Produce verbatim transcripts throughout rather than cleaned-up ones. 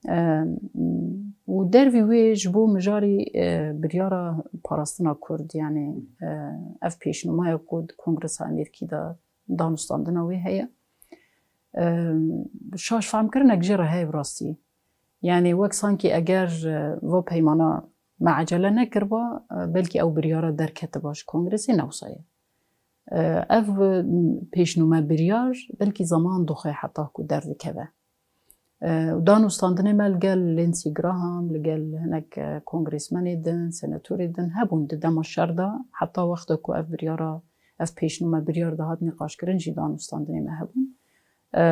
E, û dervî wê ji bo mijarî, e, biryara parastina Kurd, yani, e, ev pêşnûmeya ku di Kongresa Amerîkî de danûstandina wê heye. E, şaş fehmkirinek jê re heye bi rastî. Yani wek sankî eger, e, va peymana me ecele nekirba, e, belkî ew biryara derketiba ji Kongresê ne wisa ye. E, ev, e, pêşnûme biryar belkî zaman dixwe heta ku derdikeve. E, û danûstandinê me li gel Lindsey Graham, li gel hinek, e, kongresmenê din, senatorê din hebûn di dema şer de, heta wexta ku ev biryara, ev pêşnûme biryar dihat nîqaşkirin jî danûstandinê me hebûn. E,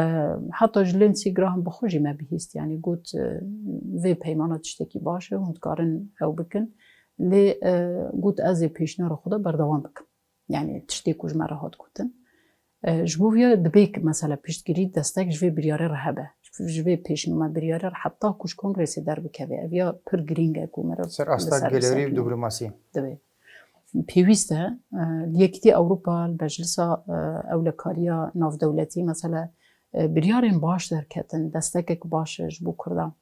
heta ji Lindsey Graham bi xwe jî me bihîst, yani got, e, vê peymana tiştekî baş e, hûn dikarin ew bikin. Lê, e, got ez ê pêşniyara xwe de berdewam bikim. Yani tiştê ku ji me re hat gotin. E, ji bo vê ya dibê ki mesela piştgirî destek ji vê biryarê re hebe. Ji vê pêşnûme biryarê re heta ku ji Kongresê derbikeve. Ev ya pir girîng e ku meriv Ser asta li ser gelêrî û sekinî. Diplomasî. Divê. Pêwîst e, e, li Yekîtiya Ewropa, li Meclisa, e, Ewlekariya Navdewletî, mesela, e, biryarên baş derketin, destekek baş e ji bo Kurdan.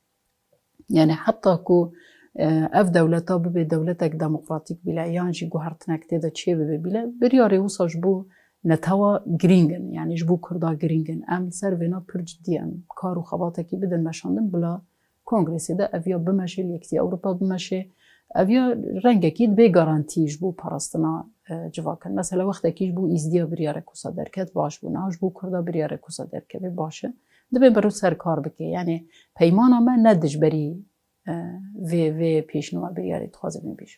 Yani heta ku, e, ev dewleta bibe dewletek demokratîk bile, yan jî guhertinek tê de çê bibe bile, biryarê wisa ji bo netewa girîng in, yani ji bo Kurda girîng in. Em li ser vêna pir cidî em kar û xebatekî bidin meşandin bila Kongresê de ev ya bimeşe, li Yekîtiya Ewropa bimeşe, ev ya rengekî dibe garantî ji bo parastina, e, civakan. Mesela wextekî ji bo Îzdiya biryarek wisa derket, baş bû, niha ji bo Kurda biryarek wisa derkeve, baş e. Dibe meriv ser kar bike. Yani peymana me ne dijberî, e, vê, vê pêşnûma biryarê dixwazim bêjim.